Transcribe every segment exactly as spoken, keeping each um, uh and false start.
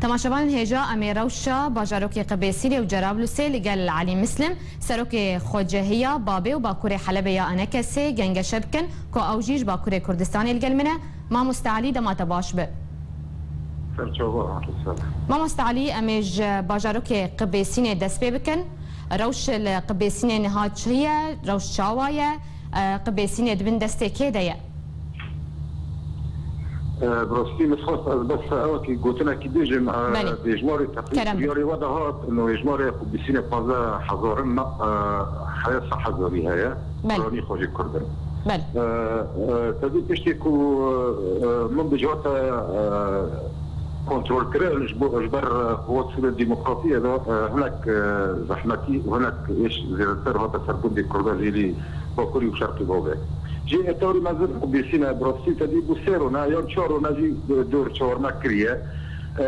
Temaşevanên hêja, em ê rewşa bajarokê Qibêsînê û Cerablusê li gel Elî Mislim, serokê xwecehiya Babê û Bakurê Helebê ya Enekesê gengeşe bikin, ku ew jî ji Bakurê Kurdistanê li gel min e. Mamoste Elî, dema te baş be. Serçava, ser. Mamoste Elî, em ê ji bajarokê Qibêsînê dest pê bikin. Rewş li Qibêsînê niha çi ye? Rewş çawa ye? E, Qibêsînê di bin destê kê de ye? E, bi rastî min dixwest ez bes ewekî gotinekî bêjim, e, Belê. Bi hêjmarê teqrîb Kerem. Biryarê we de hat, ino hêjmarê Qibêsînê pazdeh hezar in, e, heyet hezarî heye. Belê. Piranî xwe jî Kurd in. Belê. E, e, tevî piştî ku, e, min bi cihata, e, kontrolkirin ji bo, ji ber, e, Quwet Sûrê Demokratiyê de, e, hinek, e, zehmetî û hinek êş zêdetir hate ser gundê Kurda jî li Bakurî û Şerqî Babê. Jî ê tewrî mezin û bêsîne, bi rastî tevî bû sê rone yan çar rone jî, e, dor çawarme kiriye. E,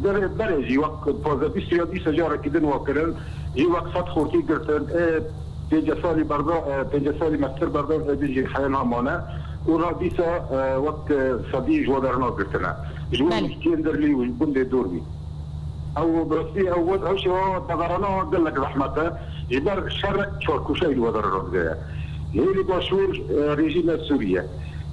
berê, berê jî wek pazdeh bîst ya dîsa carekî din wa kirin, jî wek sed xortî girtin. E, pêncî salî berda, e, pêncî salî mestir berda, e, din jî heya namane. Û ra dîsa, e, wek, e, sedî ji we derna girtine. Ji bo Belê. Kêndirlî û ji gundê dor bî. Ew bi rastî ew wet, ew şêwa deverana gelek zehmet e. Ji ber şerek çarkuşeyî li we derna dide ye. Hêlî başûr, e, rejîmê Sûriye.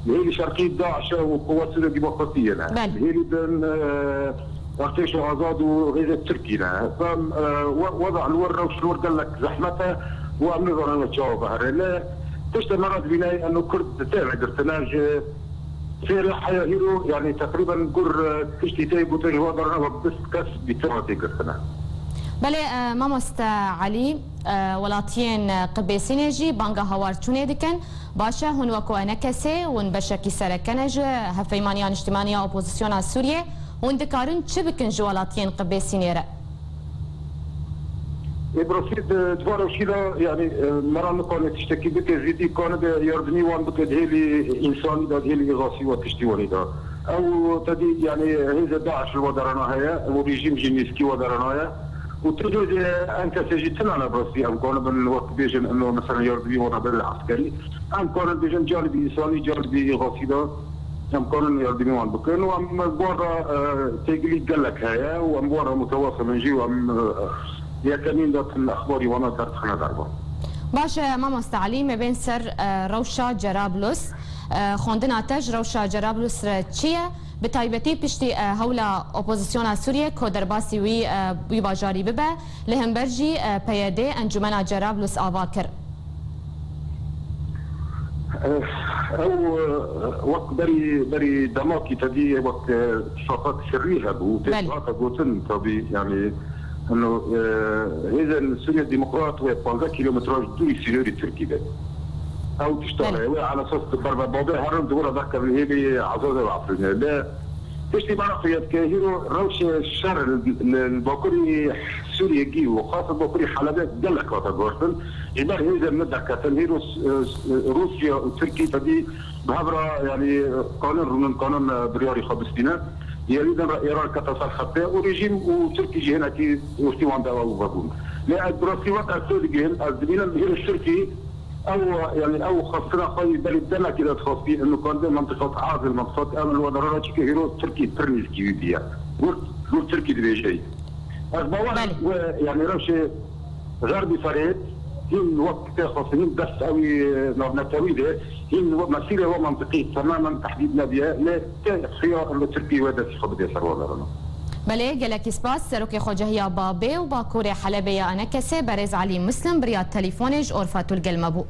Hêlî şerqî DAIŞ e û Quwet Sûriye Demokratiyê ne. Belê. Hêlî din, e, Artêşa Azad û hêzê Tirkî ne. Fem, e, we-, weda li wir rewş li wir gelek zehmet e û em nizanin we çawa bihere. Lê tiştê me re dibîne eno Kurd têne girtine ji sê rê heya hîro, yanî teqrîben gur, e, tiştî tê gotin ji we derine we bist kes bîtir re tê girtine. Belê, e, mamoste Elî, e, welatiyên, e, Qibêsînê jî banga hawarçûnê dikin. Baş e, hûn wek Enekesê, hûn beşekî sereke ne ji Hevpeymaniya Niştimanî ya Opozisyona Sûriyê, hûn dikarin çi bikin ji welatiyên Qibêsînê re? Ê, bi rastî di, di van rewşî de, yanî, e, me re nikane tiştekî bike, zêdî kanibe yardimî wan bike, di hêlî însanî de, di hêlî îxasî we tiştî wanî de. Ew tedî, yanî, hêzê DAIŞ li we derana heye, û rejîm jî nêzîkî we derana ye. Û tu hêzê Enekesê jî tune ne bi rastî, em kanibin wek bêjin, ino, mesela, yardimî wana bide li eskerî. Em karin bêjin, canibî însanî, canibî îxasî de em karin yardimî wan bikin û em bi wan re, e, têgilî gelek heye û em bi wan re mutewasıl in jî û em, e, yekemîn de tim exbarî wana derdixine derve. Baş e, mamoste Elî, me bên ser, e, rewşa Cerablus. E, xwendina te ji rewşa Cerablus re çi ye? Bi taybetî piştî, e, hewla opozisyona Sûriyê ku derbasî wî, e, wî bajarî bibe, li hember jî, e, P Y D Encûmena Cerablus ava kir. Eh, ew, eh, wek berî, berî demakî tedî wek, eh, îtîfaqek sirrî hebû. Pêk Belê. Hate gotin, tabî, yanî, ino, eh, hêzên Sûriye Demokrat wê panzdeh kîlometraj dûrî sînorî Tirkî de. Ew tişta Belê. Heye, wê ala esas berbe babê herin di wira derkevin hêlî Ezazê ve Efrînê. Lê Tiştî me re xuya dike, hîro rewşê şer li, li, li bakurî Sûriyê gî û xas li bakurî Helebê gelek hate guhertin. Ji ber hêzên me derketin, hîro, e, e, Rûsya û Tirkî tedî bi hev re, yanî, kanin rûnin, kanin, e, biryarî xwe bistîne. Yerî din re Îran kete ser xetê û rejîm û Tirkî jî hinekî ortî wan de ew vebûn. Lê ez bi rastî wek ez tê digihim, ez dibînim hîro Tirkî Ew, yanî ew xwestina xwe yî berî demekî de dixwestî, û nikandin mentiqat Azil, mentiqat Emil û derara çike hîro Tirkî pir nîzkî wî bîye. Gur, gur Tirkî dibêje yî. Ez bawer Belê. We, yanî rewşê Xerbî Ferêt, hîn wek tê xwestin, hîn dest ewî navnetewî de, hîn we mesîrê we mentiqî temamen tehdîd nebiye, lê tê xuya li Tirkî we destî xwe bidê ser we derana. Belê, gelekî spas. Serokê Xwecehiya Babê û Bakurê Helebê ya Enekesê, berêz Elî Muslim, bi riya telîfonê ji Orfa Tûl gel me bû.